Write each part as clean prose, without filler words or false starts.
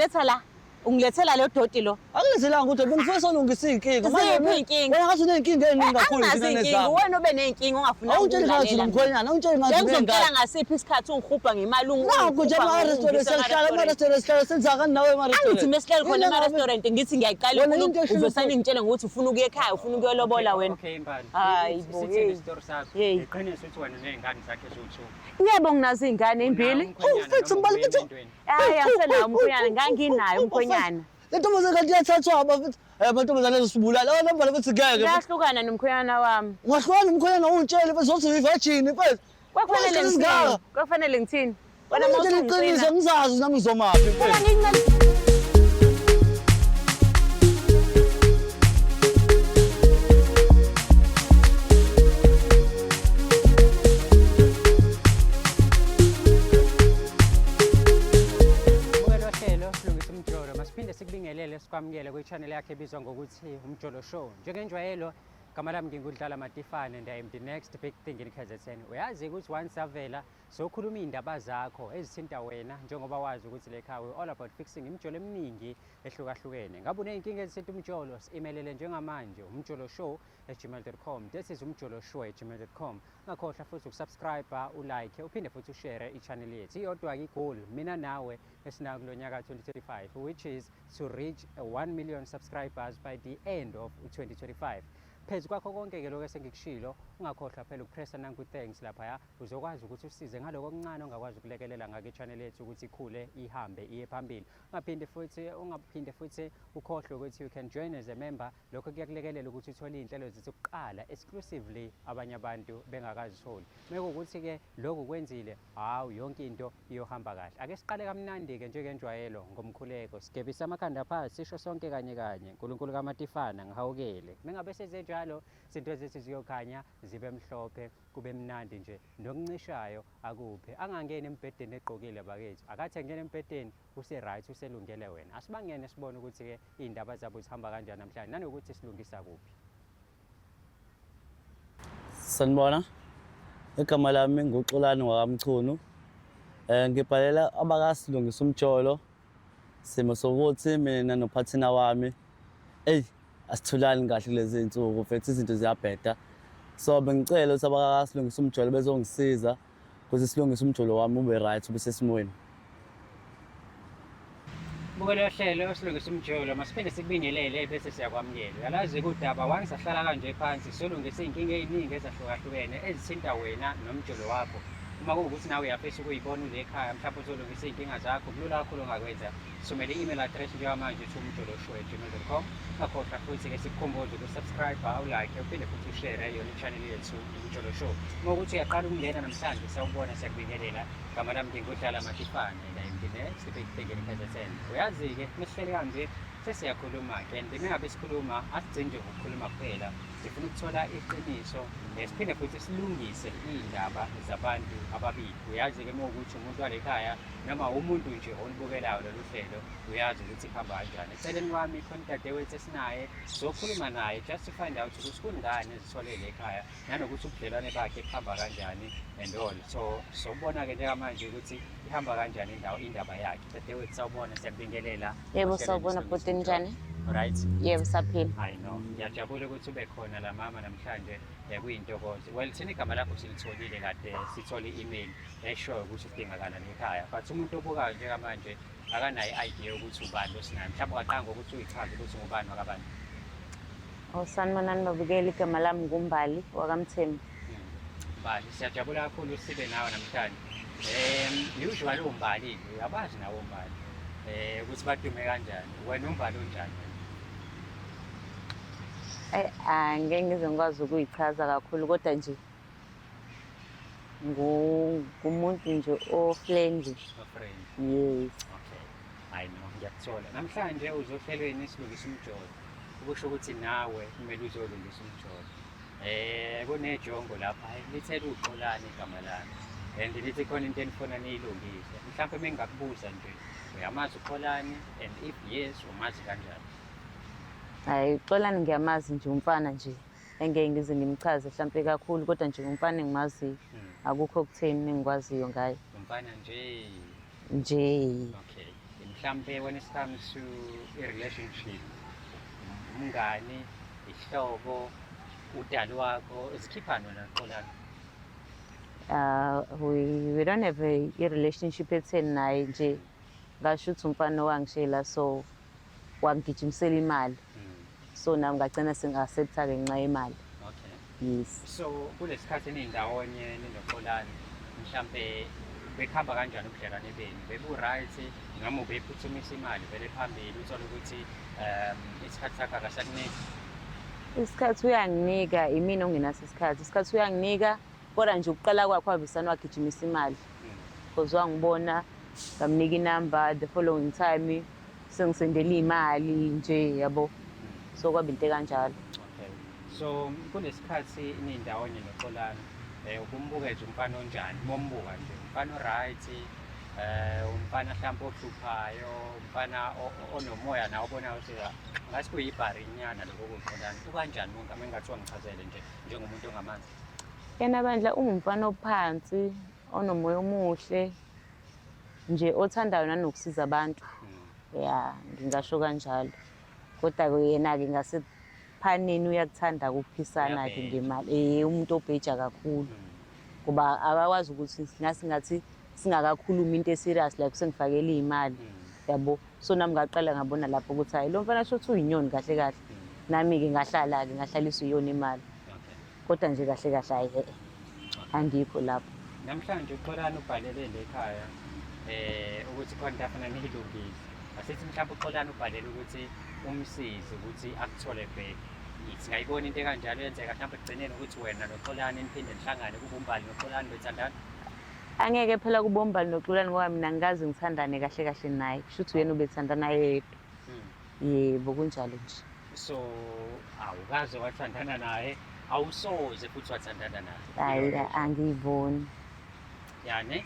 Ungiletha la. Ungilethela lo doti lo. Angilethelanga ukuthi bengifuna solungisa iy'nkinga. Manje Ziphi iy'nkinga? Wena ngathi uney'nkinga ey'ningi kakhulu Anginazo thina iy'nkinga, nezami. wena ube ney'nkinga ongafuni Awungitsheli ngathi unomkhwenyana, awungitsheli ngathi Bengizokutshela unengane. ngasiphi isikhathi ungihubha ngemali Nakho nje ama-restaurant siyahlala ema-restaurant sihlala senza kani nawe ema-restaurant. Angithi mesihleli khona ema-restaurant ngithi ngiyayiqala Wena inkulumo into esho uvesane ukuthi- ngitshele ngokuthi ufuna ukuya ekhaya ufuna ukuyolobola wena. Okay, Mbali. Hayi bo, Sithini hey. isitori sakho? Hey. Iqiniso ukuthi wena uney'ngane zakhe eziwu-two. Yebo nginazo iy'ngane ey'mbili. Oh, mfethu, Mbali, mfethu. Hayi angisenawo umkhwenyana, nganginayo umkhwenyana. Le ntombazane kanti iyathathwa bafethu. Eh amantombazane azosibulala. Oh nambala futhi ngeke. Mfethu. Ngahlukana nomkhwenyana wami. Ungahlukana nomkhwenyana ungitshele mfethu uzothi uyi-virgin mfethu. Kwakufanele Wazi ngithini? isingaka. Kwakufanele ngithini? Wena Wena ngitshela iqiniso ngizazi nami ngizomaphi Wena mfethu. ngincane. Bukela ohlelo silungisa umjolo. Masiphinde sikubingelele sikwamukele kwi-channel yakhe ebizwa ngokuthi Umjolo Show. Njengenjwayelo gama lami ngingudlala Matifane and I am the next big thing in KZN. Uyazi ukuthi once avela sokhuluma iy'ndaba zakho ezithinta wena njengoba wazi ukuthi le khaya we all about fixing imijolo eminingi ehlukahlukene. Ngabe uney'nkinga ezithinta umjolo, si-emailele njengamanje umjoloshow@gmail.com. That is umjoloshow@gmail.com. Ungakhohlwa futhi ukusubscribe, ulike, uphinde futhi ushare i-channel yethu. Iyodwa-ke i-goal mina nawe esinayo kulo nyaka 2025 which is to reach 1 million subscribers by the end of 2025. Phezu kwakho konke-ke lokho esengikushilo, ungakhohlwa phela ukupressa nanku thanks laphaya, uzokwazi ukuthi usize ngaloko okuncane ongakwazi ukulekelela ngako i-channel yethu ukuthi ikhule ihambe iye phambili. Ungaphinde futhi ukhohlwe ukuthi you can join as a member. Lokho kuyakulekelela ukuthi uthole iy'nhlelo zethu kuqala exclusively abanye abantu bengakazitholi. Mekuwukuthi-ke lokhu kwenzile, hawu yonke into iyohamba kahle. Ake siqale kamnandi-ke njengenjwayelo ngomkhuleko. Sigebise amakhanda phansi sisho sonke kanye kanye. Nkulunkulu kaMatifana ngihawukele. Mengabe senze njalo izinto zethu ziyokhanya zibe mhlophe kube mnandi nje. Nokuncishayo akuphe. Angangeni embhedeni egqokile bakithi. Akathi angene embhedeni use-right uselungele wena. Asibangene sibone ukuthi-ke iy'ndaba zabo zihamba kanjani namhlanje nanokuthi silungisa kuphi. Sanibona. Igama lami nguXolani wakaMchunu. Ngibhalela abakasilungisa umjolo. Simo sokuthi mina nophathina wami eyi asitholani kahle kulezi zinsuku mfethu izinto ziyabheda. So bengicela ukuthi abakasilungisa umjolo bezongisiza ukuze silungise umjolo wami ube right ube sesimweni. Bukela uhlelo silungisa umjolo, masiphinde sikubingelele bese siyakwamukela. Uyalazi-ke udaba once sahlala kanje phansi solungisa iy'nkinga ey'ningi ezahlukahlukene ezithinta wena nomjolo wakho. Uma kuwukuthi nawe uyafisa ukuyibona ule ekhaya mhlawumbe uzolungisa iy'nkinga zakho, kulula kakhulu ongakwenza. Thumela i-email address njengamanje to umjoloshow@gmail.com. Ungakhohlwa futhi-ke sikukhumbuze ukusubscribe, ulike, uphinde futhi ushare yona i-channel yethu Umjolo Show. Uma ukuthi uyaqala ukungena namhlanje sawubona siyakubingelela. Gama lami ngingudlala Matifane and I am the next big thing in KZN. Uyazi-ke mesihleli kanje sesiyakhuluma-ke and mengabe sikhuluma asigcini nje ngokukhuluma kuphela, sifuna ukuthola iqiniso siphinde futhi silungise iy'ndaba zabantu ababili. Uyazi-ke uma ukuthi umuntu wale khaya noma umuntu nje olubukelayo lolu hlelo uyazi ukuthi kuhamba kanjani. Eceleni kwami khona udadewethu esinaye sizokhuluma naye just to find out ukuthi kungani ezitholele ekhaya nanokuthi ubudlelwane bakhe buhamba kanjani and all. So sobona-ke njengamanje ukuthi ihamba kanjani indawo indaba yakhe. Dadewethu sawubona, siyakubingelela. Yebo Ohlelweni sawubona Silungisa bhuti Umjolo. njani? Right? Yebo saphila. I know. Ngiyajabula ukuthi ube khona la mama namhlanje kuyintokozo. Well thina igama lakho silitholile kade sithole i-email eshoyo ukuthi udingakala nekhaya. But umuntu obukayo njengamanje akanayo i-idea yokuthi ubani lo sinaye. Mhlawumbe ungaqala ngokuthi uyichaze ukuthi ngubani wakabani. Oh sanibonani babukeli igama lami nguMbali wakaMthembu. Mbali, siyajabula kakhulu sibe nawe namhlanje. Usually uMbali, uyabazi nawe uMbali. Ukuthi badume kanjani. Wena uMbali unjani? Angeke ngize ngikwazi ukuyichaza kakhulu kodwa nje ngumuntu nje o-friendly. O-friendly. Yes. Okay. I know, ngiyakuthola. Namhlanje uzohlelweni silungisa umjolo. Ukusho ukuthi nawe kumele uzolungisa umjolo. Kunejongo lapha lithela uXolani igama lami. And lithi khona into enifuna niyilungise. Mhlawumbe uma ngingakubuza nje, uyamazi uXolani and if yes, umazi kanjani? Hayi uXolani ngiyamazi nje umfana nje engeke ngize ngimchaze mhlampe kakhulu kodwa nje umfana engimaziyo. Akukho okutheni engikwaziyo ngaye. Umfana nje. Nje. Okay. Mhlampe when it comes to i-relationship, umngani, ihlobo, udali wakho, izikhiphani wena Xolani? We don't have a relationship etheni naye nje. Ngasho ukuthi umfana owangishela so wangigijimisela imali. So nami ngagcina sengi-accept-a-ke ngenxa yemali. Okay. Yes. So kulesikhathi nindawonye ninoXolani, mhlampe bekuhamba kanjani ubudlelwane benu? Bebu-right noma ubephuthumisa imali vele phambili uthole ukuthi isikhathi sakho akasakuniki? Isikhathi uyanginika, imina ongenaso isikhathi. Isikhathi uyanginika, kodwa nje ukuqala kwakhe wavesane wagijimisa imali. Because wangibona, ngamnika inamba, the following time sengisendela imali nje yabo. So kwaba into kanjalo. Okay. So kulesikhathi nindawonye noXolani, ubumbuka nje umfana onjani? Bombuka nje umfana o-right, umfana mhlawumbe ohluphayo, umfana onomoya nawe obona ukuthi ngathi kuyibharinyana lokho kuXolani. Ukanjani wonke uma engathiwa ngichazele nje njengomuntu ongamazi? Yena bandla ungumfana ophansi, onomoya omuhle, nje othandayo nanokusiza abantu. Ya, ngingasho kanjalo. Kodwa-ke yena-ke ngasephanini uyakuthanda ukuphisana-ke Uyabheja. ngemali. Umuntu obheja kakhulu. Ngoba akakwazi ukuthi ngasingathi singakakhulumi into e-serious like sengifakele iy'mali. Yabo. So nami ngaqala ngabona lapho ukuthi hayi lo mfana shuthi uyinyoni kahle kahle. Nami-ke ngahlala-ke ngahlaliswa iyona imali. Okay. Kodwa nje kahle kahle hayi he angikho lapho. Namhlanje uXolani ubhalele le ekhaya ukuthi khona into afuna niyilungise. Asithi mhlawumbe uXolani ubhalele ukuthi umsize ukuthi akuthole back. Singayibona into ekanjalo yenzeka mhlawumbe ekugcineni ukuthi wena noXolani niphinde nihlangane kube uMbali noXolani bethandana. Angeke phela kube uMbali noXolani ngoba mina ngikaze ngithandane kahle kahle naye. Kusho ukuthi uyena ubethandana yedwa. Yebo kunjalo nje. So awukaze wathandana naye, awusoze futhi wathandana naye. Hayi angiyiboni. Yani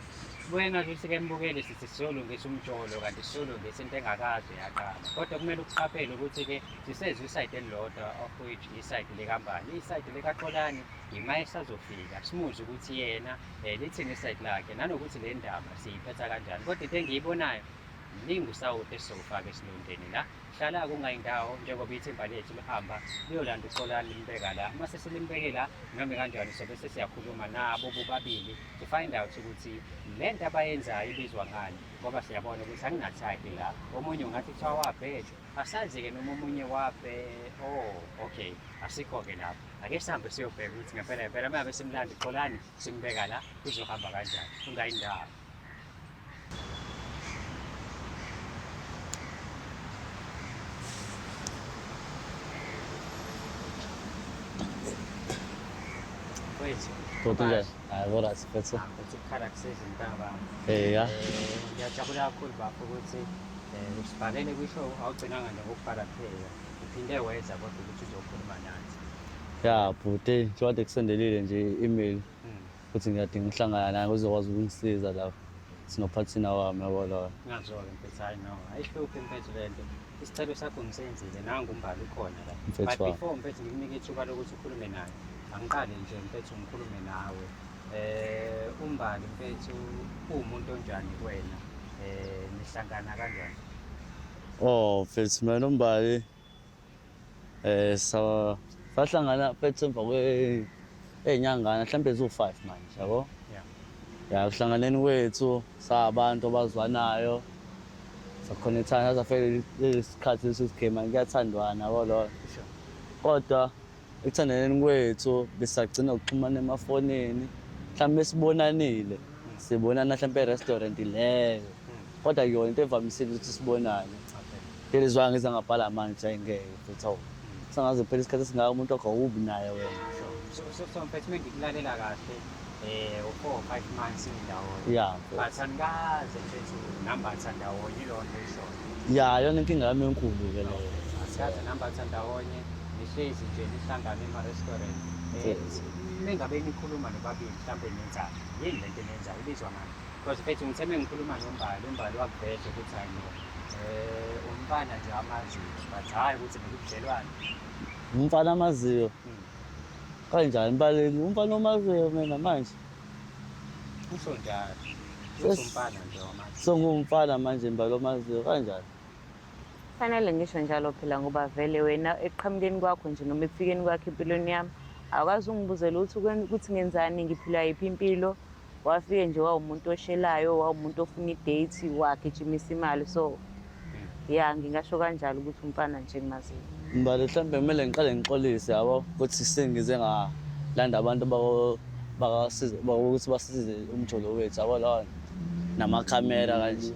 wena nje ke mbukele sithi siyolungisa umjolo kanti siyolungisa into engakaze yaqala. Kodwa kumele ukuqaphele ukuthi ke sisezwe i-side elilodwa of which i-side likaMbali, i-side likaXolani ima esazofika simuzwe ukuthi yena lithini i-side lakhe nanokuthi le ndaba siyiphetha kanjani. Kodwa into engiyibonayo mningi usawoti esizowufaka esilondeni la. Hlala kungayindawo njengoba ithimba lethu lihamba liyolanda uXolani limbeka la. Uma sesilimbeke la noma kanjani sobe sesiyakhuluma nabo bobabili to find out ukuthi le nto abayenzayo ibizwa ngani, ngoba siyabona ukuthi akunathayiphi la. Omunye ungathi kuthiwa wabhejwa, asazi-ke noma omunye wabhe. Oh, okay, asikho-ke lapho. Ake sihambe siyobheka ukuthi ngempela ngempela uma ngabe simlanda uXolani simbeka la kuzohamba kanjani. Ungayindawo. Wethu. Bhuti njani? Hayi bo-right mfethu. Mfethu ukukhala kusiza mntaka. Ya. Ngiyajabula kakhulu bafo ukuthi usibhalele kwishow awugcinanga nje ngokubhala kuphela. Uphinde weza kodwa ukuthi uzokhuluma nathi. Ya bhuti, njengoba kusendelile nje i-email futhi ngiyadinga ukuhlangana naye uzokwazi ukungisiza lapho. Sinophathina wami yabo lo. Ngazo-ke mfethu, hayi no, ayihluphi mfethu le nto. Isicelo sakho ngisenzile, nangu uMbali ukhona la. Mfethu But wami. before mfethu ngikunike ithuba lokuthi ukhulume naye, angiqale nje mfethu ngikhulume nawe. uMbali mfethu uwumuntu onjani kuwena? Nihlangana kanjani? Oh mfethu mina noMbali sahlangana mfethu emva kwe ey'nyangana mhlawumbe eziwu-5 manje yabo. Yeah. Ya kuhlanganeni kwethu sabantu abazwanayo. Sakhonethana safika lesi sikhathi lesi sigema kuyathandwana yabo lo. Sure. Kodwa ekuthandaneni kwethu besagcina ukuxhumana emafonini. Mhlawumbe sibonanile, sibonana mhlawumbe e-restaurant leyo. Kodwa yona into evamisile ukuthi sibonane. Okay. Lelizwa ngize ngabhala manje hayi ngeke futhi awu. Sangaze phela isikhathi esingaka umuntu wakho awubi naye wena. Sure. So mfethu mengikulalela kahle u-4 or 5 months ndawonye. Yeah. But anikaze mfethu nambatha ndawonye ilo nto eshoyo. Ya, yona inkinga yami enkulu ke leyo. Asikaze nambatha ndawonye, nihlezi nje nihlangane ema-restaurant. Yes. Mengabe nikhuluma nobabili mhlambe nenzani? Yini lento eniyenzayo ibizwa ngani? Because mfethu ngithe mengikhuluma noMbali, uMbali wakuveza ukuthi hayi no. Umfana nje amaziyo, but hhayi ukuthi nokubudlelwane. Umfana amaziyo. Kanjani Mbali, umfana omaziyo mina manje? Kusho njalo. Usumfana nje wamanje. Sengumfana manje Mbali omaziyo kanjani? Fanele ngisho njalo phela ngoba vele wena ekuqhamukeni kwakho nje noma ekufikeni kwakho empilweni yami awukaze ungibuzele ukuthi ukuthi ngenzani, ngiphila yiphi impilo. Wafike nje wawumuntu oshelayo, wawumuntu ofuna i-date, wagijimisa imali. So ya, ngingasho kanjalo ukuthi umfana nje engimaziyo. Mbali, mhlawumbe kumele ngiqale ngixolise yabo ukuthi sengize ngalanda abantu bakasize ukuthi basize umjolo wethu yabo lawa namakhamera kanje.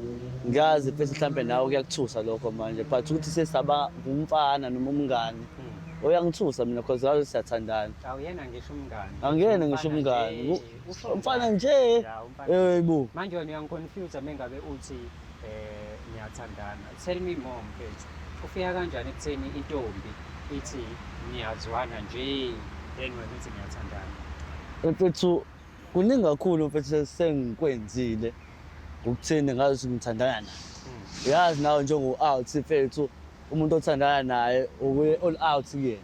Ngiyazi futhi mhlawumbe nawe kuyakuthusa lokho manje, but ukuthi sesaba ngumfana noma umngani uyangithusa mina because ngazi siyathandana. Awuyena ngisho umngani. Angiyena ngisho umngani. Nje, usho Umfana nje. Ya, umfana. Yebo. Manje wena uyangiconfuse mengabe uthi niyathandana. Tell me more mfethu. Ufika kanjani ekutheni intombi ithi niyazwana nje then wena uthi niyathandana? Mfethu, kuningi kakhulu mfethu sengikwenzile ngokuthini ngazi ukuthi ngithandana naye. Uyazi nawe njengo-out mfethu, umuntu othandana naye ukuye all out kuyena.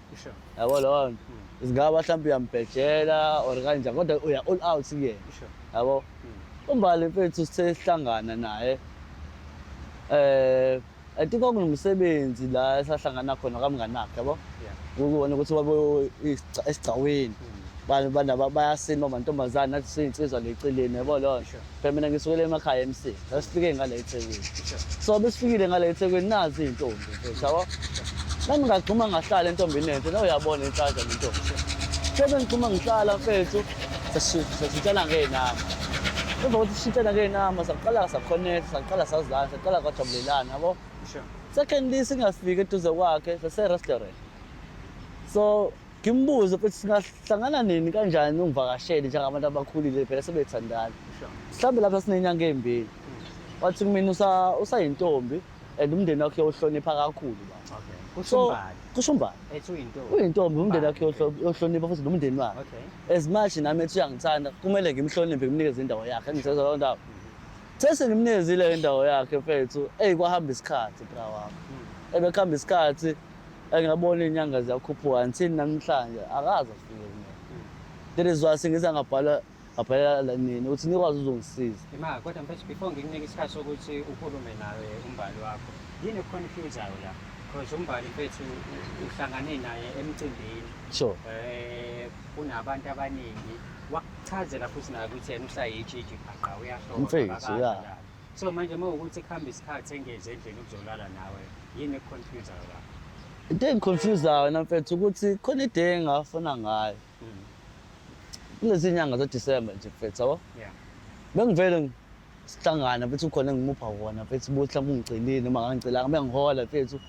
Yabo leyo nto. Singaba mhlawumbe uyambhejela or kanjani, kodwa uya all out kuyena. Yabo. UMbali mfethu sithe sihlangana naye. I think kwakunomsebenzi la esahlangana khona kamngani wakhe yabo. Ukubona ukuthi wabe esigcawini. Bayasina amantombazane, nathi siyinsizwa le eceleni yabo leyo nto. Phela mina ngisukele emakhaya eMsinga, sasifike ngale eThekwini. So besifikile ngale eThekwini, nazi iy'ntombi mfethu yabo. Nami ngagxuma ngahlala entombini enhle, nawe uyabona inhlanhla nentombi. Sebe ngigxuma ngihlala mfethu, sashintshana ngey'namba. Emva kokuthi sishintshana ngey'namba, saqala sa-connect, saqala sazana, saqala kwajabulelana yabo. Secondly, singafiki eduze kwakhe, sase-restaurant. So ngimbuze futhi singahlangana nini kanjani ungivakashele njengabantu abakhulile phela sebethandana. Mhlawumbe lapha sinenyanga ey'mbili. Wathi kumina usayintombi and umndeni wakhe uyohlonipha kakhulu baba. Okay. So Kusho uMbali. kusho uMbali. Ethi uyintombi. Uyintombi, umndeni wakhe uyohlonipha futhi nomndeni wakhe. As much nami ethi uyangithanda, kumele ngimhloniphe, ngimnikeze indawo yakhe. Angizezwa leyo ndaba. Sesengimnikezile indawo yakhe mfethu. Eyi, kwahamba isikhathi bra wami. Ebekuhamba isikhathi engabona iy'nyanga ziyakhuphuka until namhlanje akaze afike kumina. That is why sengize ngabhala ngabhalela nini ukuthi nikwazi uzongisiza. Ima, kodwa mfethu before ngikunike isikhathi sokuthi ukhulume nawe uMbali wakho, yini ekuconfusayo la? Because uMbali mfethu uhlangane naye emcimbini. Kunabantu abaningi. Wakuchazela futhi naye ukuthi yena usayitshitshi phaqa uyahlola. Mfethu, ya. So manje uma ukuthi kuhamba isikhathi engeze endlini ukuzolala nawe, yini ekuconfusayo la? Into engiconfusayo na mfethu ukuthi khona ide engafuna ngayo. Kulezi nyanga zaDisemba nje mfethu yabo. Bengivele sihlangana mfethu, ukhona engimupha wona mfethu, buthi mhlawumbe ungicelile noma angangicelanga, bengihola mfethu.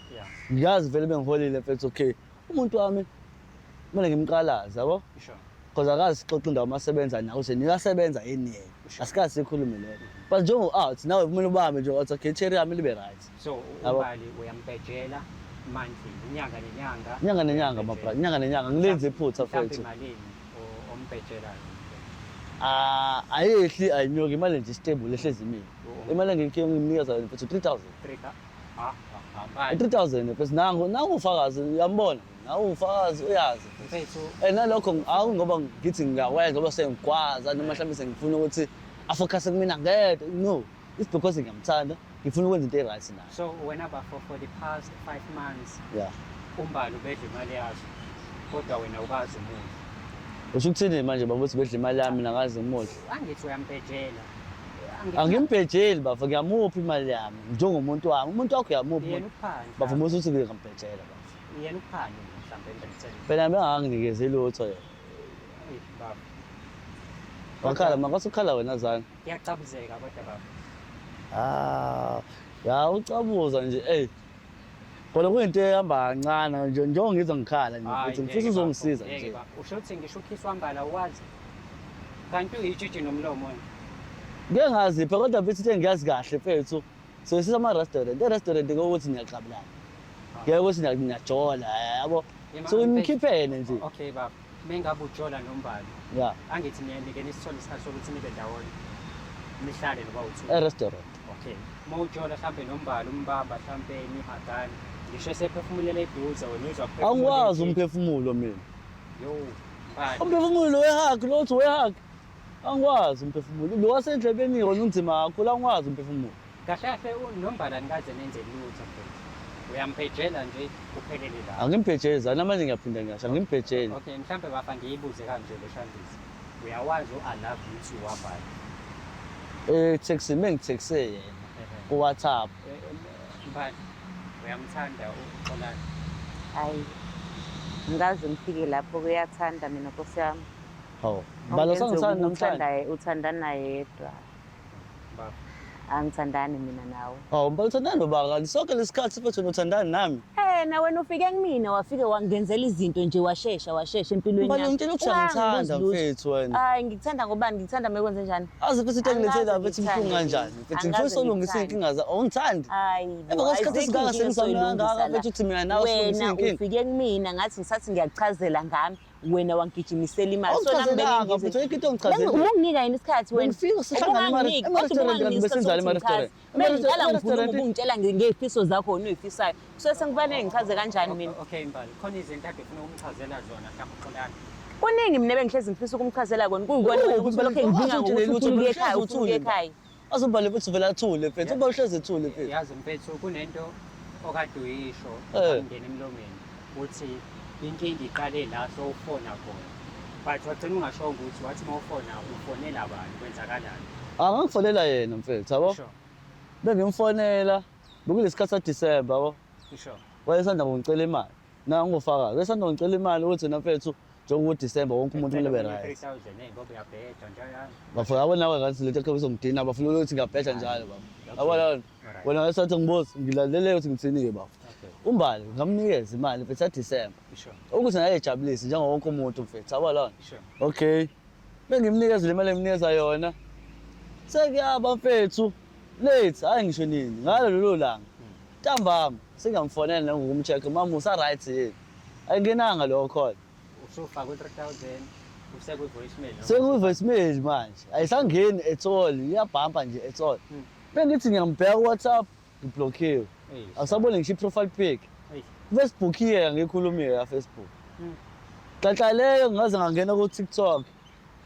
Ngiyazi vele bengiholile mfethu, okay. Umuntu wami kumele ngimqalaze yabo. Because akazi sixoxe indawo masebenza nawe ukuthi niyasebenza yini yena. Asikaze sikhulume lokho. But njengo out nawe kumele ubambe nje out, okay, cherry yami libe right. So uMbali uyambhejela monthly, inyanga nenyanga. Inyanga nenyanga my brother, inyanga nenyanga ngilenze iphutha mfethu. Malini ombhejelayo? Ayehli ayinyuki, imali nje stable ehlezi imile. Imali engikhiye ngimnikeza yona mfethu 3000. 3000 mfethu, nangu ufakazi uyambona. Nawu ufakazi uyazi. Mfethu. Nalokho ngoba ngithi ngiyakwenza ngoba sengigwaza noma mhlawumbe sengifuna ukuthi afocus kumina ngedwa. No, it's because ngiyamthanda, ngifuna ukwenza into e-right naye. So wena bafo for the past 5 months uMbali ubedla imali yakho kodwa wena ukazi umudla. Usho ukuthini manje baba ukuthi bedla imali yami nakazi umudla? Angithi uyambhejela. Angimbhejeli bafo, ngiyamupha imali yami njengomuntu wami. Umuntu wakho uyamupha. Yena ukuphanda. Bafo musa ukuthi ngiyambhejela bafo. Yena ukuphanda mhlawumbe endleleni. Phela benganginikezi lutho yena. Baba. Wakhala makasukhala wena zana. Ngiyacabuzeka kodwa baba. Ya ucabuza nje ey. Khona kuyinto ehamba kancane nje njengoba ngizwa ngikhala nje futhi ngifisa uzongisiza nje. Usho ukuthi ngisho ukhiswa mbala wazi. Kanti uyitshitshi nomlomo wena. Ngeke ngazi phela kodwa mfethu into engiyazi kahle mfethu. So sisa ama restaurant, e restaurant ukuthi niyaqabulana. Ngeke ukuthi niyajola yabo. So nikhiphene nje. Okay baba. Mengabe ujola noMbali. Yeah. Angithi niyanike nisithole isikhathi sokuthi nibe ndawonye. Nihlale noba u2. E restaurant. Okay. Mawujola mhlambe noMbali umbamba mhlambe nihagana. Ngisho sephefumulela eduze wena uzwa kuphefumula. Angikwazi umphefumulo mina. Yo. Mbali. Umphefumulo wehug, lothu wehug. Angikwazi umphefumulo. Lo wasendlebeni wona unzima kakhulu, angikwazi umphefumulo. Kahle kahle unombala nikaze nenze lutho mfethu. Uyampejela nje kuphelele lapho. Angimbhejeli, namanje ngiyaphinda ngiyasho, angimbhejeli. Okay, mhlambe bafa ngiyibuze kanje le shandisi. Uyawazi u-I love you too wabhala. Taxi mengithekise yena ku-WhatsApp. Mbali, uyamthanda uXolani? Hayi, ngikaze ngifike lapho kuyathanda mina nkosi yami. Hawu, Mbali Okungenzeka usangithanda ukuba namhlanje. Uthanda naye yedwa. Baba. Angithandani mina nawe. Hawu, Mbali uthandana nobaba kanti sonke lesikhathi mfethu wena uthandana nami. Eh, na wena ufike kumina wafike wangenzela izinto nje washesha washesha empilweni Mbali yami. ungitshela ukuthi uyangithanda Ungangibuzi lutho. mfethu wena. Hayi, ngikuthanda ngobani? Ngikuthanda mekwenze njani? Azi mfethu into engilethe Angikaze la mfethu ibuhlungu ngikuthande kanjani. mina. Mfethu Angikaze ngifuna solungisa ngikuthande. iy'nkinga zakho. Awungithandi? Hayi bo, Emva kwesikhathi ayizikho esingaka iy'nkinga sengizame kangaka esoyilungisa la. mfethu uthi mina nawe silungise Wena iy'nkinga. ufike kumina ngathi ngisathi ngiyakuchazela ngami, wena wangigijimisela imali. So nami Awungichazelanga bengize- mfethu, ayikho into ongichazelile. Ubunginika yini isikhathi wena? Bengifika sihlangane Ubunganginiki, kodwa ema-restaurant kanti ubunganginiki besenzani isikhathi sokuthi ema-restaurant? ngichaze. Bengiqala ngikhuluma Ema-restaurant- ubungitshela ngey'fiso zakho wena oy'fisayo. Kusuke sekufanele ngichaze kanjani mina? Okay Mbali, khona izinto ade ufuna ukumchazela zona mhlawumbe uXolani. Kuningi mina bengihlezi ngifisa ukumchazela kona, kuyikona Kuphi wena ukuthi phela lokho engidinga awuthule ngokuthi lutho, ufuna ukuya phela ekhaya, uhlezi ufuna ukuya uthule. ekhaya. Azombali mfethu vele athule mfethu, uba uhlezi ethule mfethu. Yazi mfethu kunento okade uyisho ngena emlomeni uthi inkinga iqale la sowufona khona. But wagcina ungashongo ukuthi wathi uma ufona ufonela bani kwenzakalani. Angangifonela yena mfethu, yabo? Sure. Bengimfonela bekulesikhathi saDisemba, yabo? Sure. Wayesanda kungicela imali. Na ngufakazi, wayesanda kungicela imali ukuthi na mfethu njengoba uDisemba wonke umuntu kumele ube right. 3000 eh ngoba uyabheda nje yazi. Bafuna yabo nawe ngathi lento yakho izongidina, bafuna ukuthi ngiyabhedla njalo baba. Yabona wena? Alright. Wena wayesathi ngibuza, ngilalele ukuthi ngithini-ke baba. Okay. Umbali ngamnikeza imali mfethu yaDisemba. Sure. Ukuthi naye ejabulise njengo wonke umuntu mfethu, yabo lona. Sure. Okay. Bengimnikeza le mali engimnikeza yona. Sekuyaba mfethu late, hayi ngisho nini, ngalo lolo langa. Ntambama sengiyamfonela nangokumcheck mama usa right yini. Ayingenanga lokho khona. Usufaka u-3000 usekwi-voicemail. Sekuyi-voicemail manje. Ayisangeni at all, iyabhampa nje at all. Bengithi ngiyambheka ku-WhatsApp, ngiblockiwe. Eish. Awusaboni ngisho i-profile pic. Eish. Facebook iye angikhulumi ya Facebook. Nhlanhla leyo ngaze ngangena ku-TikTok.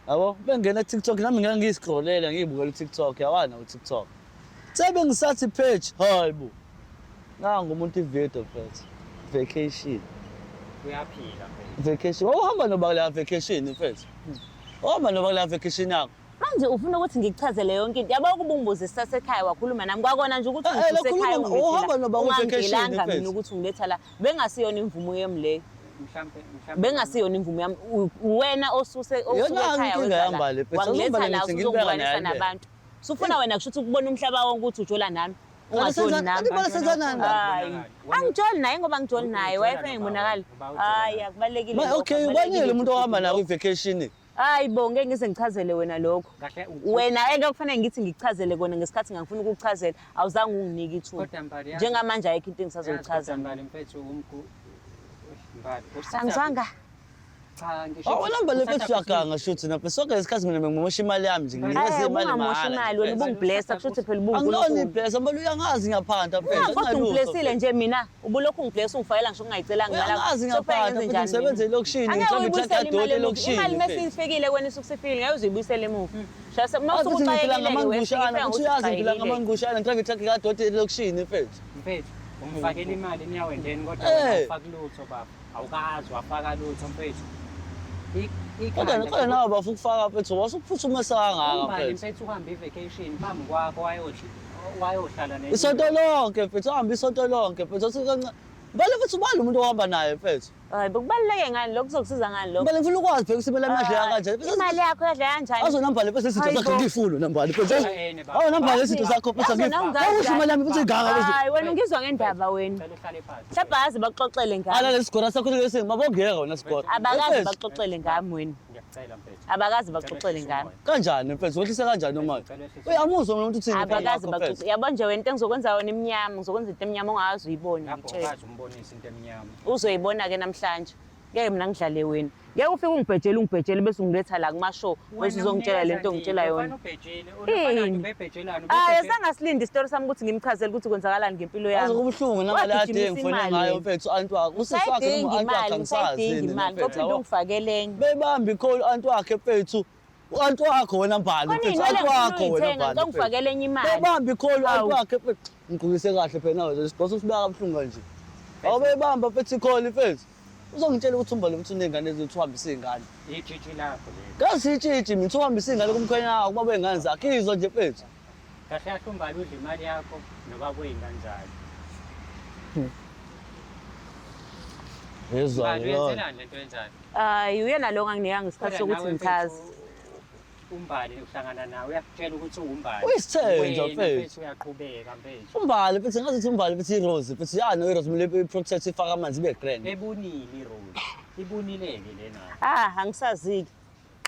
Yabo, bengena ku-TikTok nami ngeke ngiyi-scrollele ngiyibukele u-TikTok, yawana u-TikTok. Sebe ngisathi page, hayi bo. Nangu umuntu i-video mfethu. Vacation. Uyaphila mfethu. Vacation. Wawuhamba noba kula vacation mfethu. Wawuhamba noba kula vacation yakho. Manje ufuna ukuthi ngikuchazele yonke into. Yabo ukuba ungibuze sisasekhaya wakhuluma nami kwakona nje ukuthi Eh, eh, ungisusa ekhaya lokhuluma- ungilethe la. uhamba noba ku-vacation, Ungangicelanga mfethu. mina ukuthi ungiletha la. Bengasiyona imvumo yami leyo. Mhlambe mhlambe Bengasiyona imvumo yami. Wena osuse osuke Yona ekhaya inkinga weza la. yami le, mfethu. Wangiletha Azumbale la ngithi ngilibeka usuzongibonisa naye le. nabantu. Sufuna wena kusho ukuthi ukubona umhlaba wonke ukuthi ujola nami. Kanti Ungajoli nami. kanti bala senzanani la? Hayi. Angijoli naye ngoba ngijoli naye. Ujola Wayefuna nobaba, ngibonakale. uba ujola Hayi naye. akubalekile. Ma lokho, okay, akubalekile ubanile umuntu ohamba ukuthi naye lokho. kwi-vacation. Hayi bo, ngeke ngize ngichazele wena lokho. Kahle Wena eke kufanele ngithi ngikuchazele kona ngesikhathi ngangifuna ukukuchazela, awuzange unginike ithuba. Kodwa Mbali, yazi- Njengamanje ayikho into Yazi engisazoyichaza. kodwa Mbali mfethu umgu Mbali. Angizwanga. Cha ngisho. Oh, wena Mbali mfethu Uthatha uyaganga shuthi napha. Sonke lesikhathi mina bengimosha imali yami nje, nginikeza Eh, imali ubungamoshi mahhala. imali wena mfethu. ubungiblessa kusho ukuthi phela Angilona ubuNkulunkulu. iblessa, Mbali uyangazi ngiyaphanda mfethu. Kodwa anginalutho, ungiblessile mfethu. nje mina. Ubulokhu ungiblessa ungifakela ngisho ungayicelanga imali yakho. Uyangazi So kufanele ngiyaphatha ngenze futhi njani ngisebenza mina? elokishini, Angeke ngihlamba uyibuyisele itruck imali yadoti emuva. elokishini, Imali mfethu. mesifikile wena isuke isifikile ngeke uze uyibuyisele emuva. Shasa uma Azi ukuthi ngiphila usukuxakekile-ke ngamangushana, wefika futhi uyazi ngiphila usuxakekile. ngamangushana, ngihlamba itruck kadoti elokishini mfethu. Mfethu, umfakela imali eniyaweni kodwa Eh. wena awufaki lutho baba. Awukazi wafaka lutho mfethu. Kodwa Ikhanda kodwa nawe bafuna ukufaka mfethu, wasuphuthumisa kangaka Umbali mfethu. mfethu uhambe i-vacation phambi kwakho wayohlala nenye Isonto indoda. lonke mfethu, uhambe isonto lonke mfethu. Athi kancane. Mbali mfethu ubani umuntu ohamba naye mfethu? Hayi bekubaluleke ngani lokho kuzokusiza ngani lokho? Mbali ngifuna ukwazi phela ukuthi imali yami yadleka kanjani. Mfethu, Imali yakho yadla kanjani? Azo nambali mfethu izinto Hayi zakho bo. ngiyifuna nambali mfethu. Eh, baba. Awu nambali izinto zakho mfethu Yazi angifuni. nongazi Awusho imali yami mfethu ingaka mfethu. Hayi wena ungizwa ngendaba wena. Ngicela uhlale phansi. Mhlawumbe akaze bakuxoxele ngami. Ala lesigora sakho lesi mabongeka wena sigora. Abakaze Mfethu, bakuxoxele ngami wena. Ngiyakucela mfethu. Abakaze bakuxoxele ngami. Kanjani mfethu? Wehlise kanjani imali? Ngicela wehlise. Uyamuzwa mina umuntu uthini? Abakaze baxoxe. Yabo nje wena into engizokwenza yona imnyama, ngizokwenza into emnyama ongakaze uyibone Lapho ngitshela. ukazi umbonise into emnyama. Uzoyibona ke namhlanje. Ngeke mina ngidlale wena. Ngeke ufike ungibhejele ungibhejele bese ungiletha la kuma-show bese uzongitshela lento ongitshela yona. Ubhejile, Ini? ubebhejelana, Hayi asangasilindi isitori sami ukuthi ngimchazele ukuthi kwenzakalani ngempilo Yazi yami. kubuhlungu nangalade Wagijimisa engifone imali ngayo wena. mfethu anti wakhe. Usisi wakhe noma Usayidinga anti wakhe imali, angisazi usayidinga yini imali. mfethu, Kophinde yabo. ungifakele enye. Bebamba i-call anti wakhe mfethu. U-anti wakho wena Mbali, Khona mfethu, iy'nwele u-anti wakho engifuna wena uyithenga, Mbali. ngicela ungifakele enye imali. Bebamba ikholi u-anti Hawu. wakhe mfethu. Ngiqukise kahle phela nawe, isigqoko sibeka kabuhlungu kanje. Awubeyibamba mfethu ikholi mfethu. Uzongitshela ukuthi uMbali mfethu uney'ngane ezinto uhambisa iy'ngane. Itshitshi lakho leli. Kazi itshitshi mina uhambisa iy'ngane kumkhwenyana wakho baba wey'ngane zakhe izwa nje mfethu. Kahle kahle uMbali udla imali yakho nobaba wey'ngane zakhe. Yezwa Mbali lona. uyenzelani lento yenzayo? Hayi uyena lo onganginikanga isikhathi Kodwa sokuthi nawe ngichaze. mfethu, uMbali uhlangana nawe uyakutshela ukuthi uwuMbali. Uyisithenjwa, Wena, mfethu. mfethu uyaqhubeka mfethu. Umbali mfethu ngathi uthi umbali mfethu irose mfethu yani irose kumele iprotect ifake amanzi ibe grand. Ebunile irose. Ibunile-ke lena. Ah, angisaziki.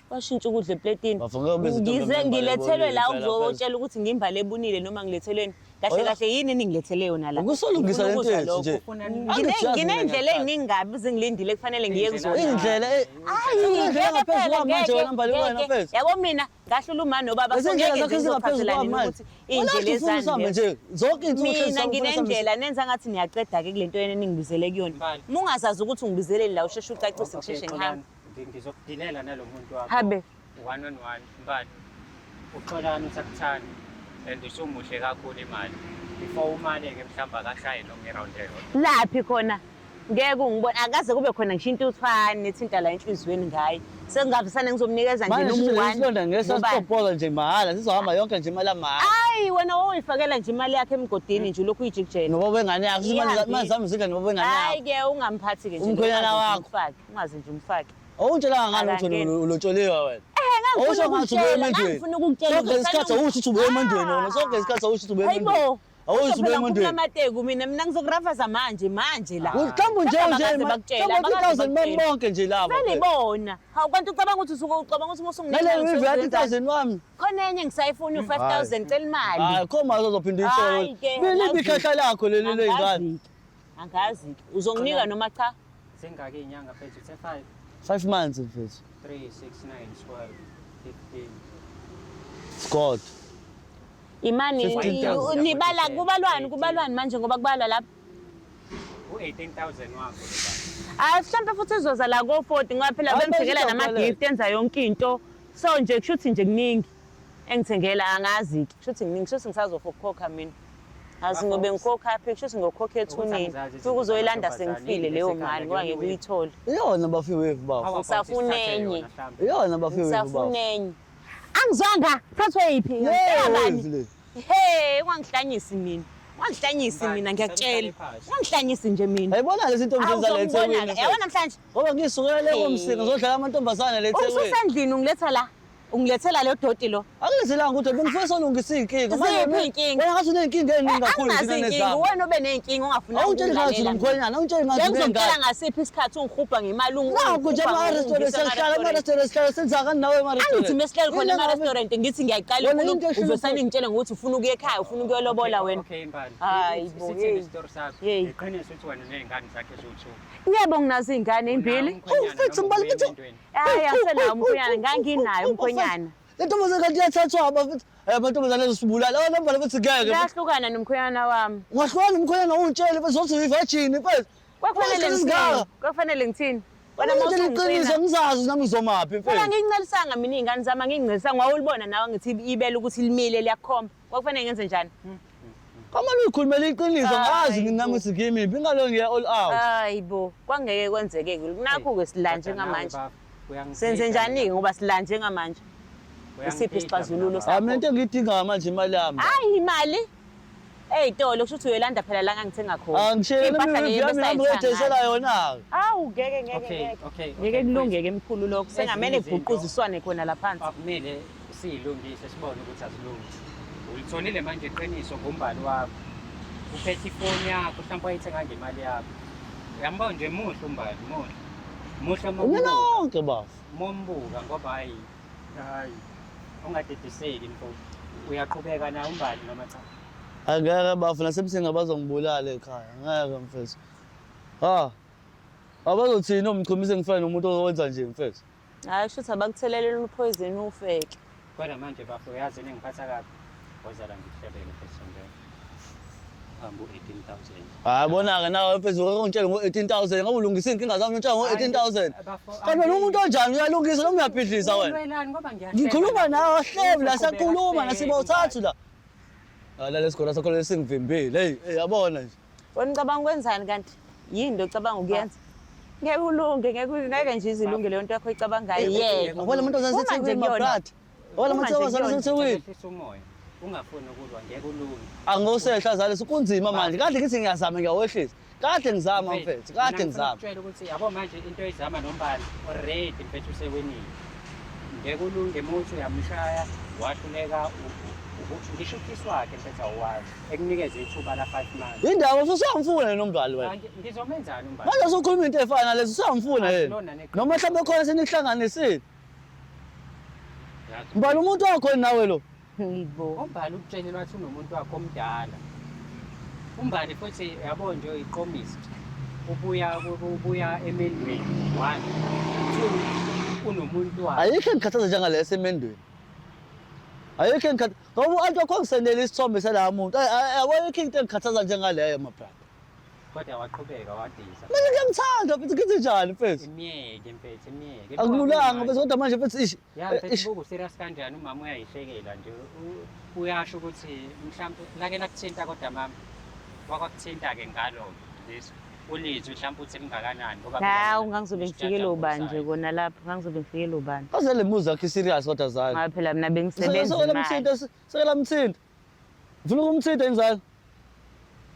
Washintsha ukudla epletini. Bafo, ngeke ube izinto Ngize ngembali ngilethelwe la ebunile phela, uzotshela ukuthi ngimbali ebunile noma ngilethelweni. Kahle Oya. kahle yini eningilethele yona la? Ukusolungisa Ngifuna lento ukuzwa yethu lokho. nje. Ngine- Angijazi mina Nginey'ndlela ngiyakuthatha. ey'ningi kabi zingilindile kufanele ngiye Indlela- kuzona. Indlela Ayi, Indlela ngeke engaphezu phela, kwami manje ngeke, wena Mbali wena ngeke. mfethu. Yabo mina ngahlula uma nobaba Lezi so ndlela ngeke zakho nje ezingaphezu ngizophathelana kwami manje. ukuthi iy'ndlela Wena ufuna uhambe ezande. nje zonke iy'nsuku hlezi Mina sihamba, ufuna sihambe. nginendlela nenza ngathi niyaqeda-ke kule nto yena eningibizele kuyona. Mbali. Uma ungazazi ukuthi ungibizeleni la usheshe ucacise Okay, ngisheshe ngihambe. Xolani, ngizokudilela nalo muntu wakho. Habe. One on one, Mbali. UXolani usakuthanda and usumuhle kakhulu imali. Before umale-ke mhlawumbe akashaye noma iround eyodwa. Laphi khona ngeke ungibone akaze kube khona ngisho intuthwane ethinta la enhliziyweni ngaye. Sengingavisane ngizomnikeza nje Manje noma shuthi u-one. lesilonda ngeke Ngobani? sasitobhola nje mahhala sizohamba yonke nje imali yamahhala. Hayi wena wawuyifakela nje imali yakhe emgodini nje ulokhu uyijikijela. Noba wengane yakho shuthi imali Ihambile. imali zami zidla noba wengane Hayi yakho. ke ungamphathi ke nje. Umkhwenyana ungaze nje wakho. umfake, Ungaze nje umfake. Awungitshelanga ngani ukuthi Akangeni. wena ulotsholiwe wena? Eh, Awusho ngangifuna ngathi ubuye ukukutshela, emendweni. ngangifuna ukukutshela. Sonke isikhathi awusho ukuthi ubuye emendweni wena. Sonke isikhathi awusho ukuthi ubuye emendweni. Hayibo. Awusho ukuthi ubuye Phela emendweni. amateku mina mina ngizokurafaza manje manje la. Mhlawumbe nje Mhlawumbe nje abakaze bakutshela, mhlawumbe abakaze 2000 bakutshela. bonke nje laba. Vele ibona. Hawu kanti ucabanga ukuthi usuke ucabanga ukuthi Nale musunginika review ya 2000 wami. Khona enye ngisayifuna u5000 cela imali. Hayi khoma uzophinda Hayi ke, uyithole. Liphi angazi. ikhehla lakho leli ley'ngane? Angazi-ke. Angazi-ke. Uzonginika noma cha? Zingaki iy'nyanga mfethu? Uthe 5, 5 months mfethu. 3, 6, 9, 12, 15. Scott. Imani 15,000. nibala kubalwani kubalwani manje ngoba kubalwa lapha. U-18,000 wakho lo baba. Hayi mhlawumbe futhi izoza la ko-40 ngoba phela Hayi, bengithengela bese nama-gift enza yonke into. So nje kushuthi nje kuningi engithengela angazi-ke. Kushuthi kuningi kushuthi ngisazofa ukukhokha mina. Azi ngobe ngikhokha phi kushuthi ngokhokha ethuneni. angizazi Fike uzoyilanda izinto sengifile leyo zamantombazane, mali ngoba ngeke yini uyithole. Iyona bafiwe bafo. How about Ngisafuna sithathe enye. yona mhlawumbe? Iyona bafiwe bafo. Ngisafuna enye. Angizwanga thathwe yiphi? Leyo Ngicela bani? le. He, ungangihlanyisi mina. Ungangihlanyisi Mbali, mina ngiyakutshela. uhlale phansi. Ungangihlanyisi nje mina. Ayibona lezi ntombi zenza le Awuzongibona-ke. eThekwini. Yabona namhlanje Ngoba ngisukela le komsinga ngizodlala amantombazane le eThekwini. Ususendlini ungiletha la. Ungilethela lo doti lo. Akulethelanga ukuthi bengifuna solungisa iy'nkinga. Manje Ziphi iy'nkinga? Wena ngathi uney'nkinga ey'ningi kakhulu Anginazo thina iy'nkinga, nezami. wena ube ney'nkinga ongafuni Awungitsheli ngathi unomkhwenyana, awungitsheli ngathi Bengizokutshela uney'ngane. ngasiphi isikhathi ungihubha ngemali Nakho nje ema-restaurant siyahlala ema-restaurant sihlala senza kani nawe ema-restaurant. Angithi mesihleli khona ema-restaurant ngithi ngiyayiqala Wena inkulumo into esho uvesane ukuthi- ngitshele ngokuthi ufuna ukuya ekhaya ufuna ukuyolobola wena. Okay Mbali. Hayi bo, Sithini hey. isitori sakho? Hey. Iqiniso ukuthi wena uney'ngane zakhe eziwu-two. Yebo nginazo iy'ngane ey'mbili. Oh, mfethu, Mbali, mfethu. Hayi angisenawo umkhwenyana, nganginayo umkhwenyana. Le ntombazane kanti iyathathwa bafethu. Eh amantombazane azosibulala. Oh nambala futhi ngeke. Ngahlukana nomkhwenyana wami. Ungahlukana nomkhwenyana ungitshele mfethu uzothi uyi-virgin mfethu. Kwakufanele Isikhathi ngithini? esingaka. Kwakufanele ngithini? Wena Wena uma ngitshela iqiniso usungicina. ngizazi nami ngizomaphi Phela mfethu. ngincincelisanga mina iy'ngane zami angincincelisanga wawulibona nawe ngithi ibele ukuthi limile liyakukhomba. Kwakufanele ngenze njani? Kwamele uyikhulumele iqiniso ngazi Hayi mina nami bo. ukuthi ngimiphi ingalo ngiya all out. Hayi bo, kwangeke kwenzeke-ke. Nakhu-ke sila njengamanje. Senze njani-ke ngoba sila njengamanje? Isiphi isixazululo Hayi mina into engiyidingayo manje imali yami. Hayi imali. Ey'tolo kusho ukuthi uyoyilanda phela la ngangithenga khona. Angishele Iy'mpahla nami ngeke review yami bese nami ngiyodayisela ayithanga. yona-ke. Awu ngeke ngeke Okay, ngeke. okay, Ngeke okay, kulungeke mkhulu lokho. Sengamele Ezinye izinto- kuguquziswane khona la phansi. Akumele siyilungise sibone ukuthi azilungi. Ulitholile manje iqiniso ngombali wakho. Uphethe ifoni yakho mhlawumbe wayithenga ngemali yakho. Uyambona nje muhle umbali, muhle. Muhle uma Mina umbuka. wonke bafo. Uma umbuka ngoba hayi hayi ungadidiseki mfo. Uyaqhubeka naye umbali noma cha? Angeke bafo nasemsinga bazongibulala ekhaya. Ngeke mfethu. Ha. Abazothini omchumise ngifane nomuntu owenza nje mfethu. Hayi kusho ukuthi abakuthelelele uphoyizeni ufeke. Kodwa manje bafo uyazi yini engiphatha kabi? Woza la ngikuhlebele mfethu nje. Ukuhamba u-18,000. Hayi bona-ke nawe mfethu ungitshele ngo-18,000 ngabe ulungisa iy'nkinga zami ngitshela ngo-18,000. Bafo, Kanti wena umuntu onjani uyalungisa noma uyabhidliza wena? Ulwelani ngoba ngiyahleba. Ngikhuluma nawe ahlebi la Uzoqhubeka siyakhuluma la ahlebe, siba uthathu la. Hayi la lesigora sakho lesingivimbile. Hey, hey yabona nje. Wena ucabanga ukwenzani kanti? Yini into ocabanga ukuyenza? Ngeke ulunge, ngeke nje izilunge leyo nto yakho oyicabangayo. Yeke. Yabona amantombazane Phuma nje aseThekwini kuyona. mabrad. Yabona Phuma nje amantombazane kuyona. aseThekwini. Ehlisa umoya. Ungafuni ukulwa ngeke ulunge. Angosehla zale kunzima manje. Kade ngithi ngiyazama ngiyawehlisa. Kade ngizama mfethu, kade Mina ngifuna ngizama. ukutshela ukuthi yabo manje into oyizama nombali already mfethu usewinile. Ngeke ulunge muthi uyamshaya wahluleka ukuthi ngisho ukhisi wakhe mfethu awuwazi ekunikeze ithuba la 5 months. Indaba futhi usuyamfuna yena umbali wena. Ngizomenzani umbali? Manje usukhuluma into efana nalezo usuyamfuna yena. Asilona neqiniso. Noma mhlawumbe khona senihlanganisile. Yazi- Mbali umuntu wakho nawe lo. Ngibo. Umbali ukutshelile wathi unomuntu wakhe omdala. Umbali futhi yabo nje uyiqomisa. Ubuya emendweni one. Two unomuntu wakhe. Ayikho engikhathaza njengaleso emendweni. Ayikho engikhathaza ngoba u-anti wakho wangisendela isithombe sala muntu. Ayikho into engikhathaza njengaleyo my brother. Kodwa waqhubeka wadiza. Mina ngiyamthanda mfethu ngithi njani mfethu? Imiyeke mfethu imiyeke. Akululanga mfethu kodwa manje mfethu ish. Ya mfethu Ish. buku serious kanjani umama uyayihlekela nje uyasho ukuthi mhlawumbe lake lakuthinta kodwa mama wakwakuthinta ke ngalo this ulizwi mhlawumbe uthi lingakanani ngoba phela Hawu mina ngangizobe ngisijajabula ngifikele ubani nje sayo. kona lapho, ngangizobe ngifikele ubani. Kaze le muzi yakho serious kodwa zani. Ngoba phela mina bengisebenza Sekela imali. mthinta, sekela mthinta. Ufuna ukumthinta inzalo?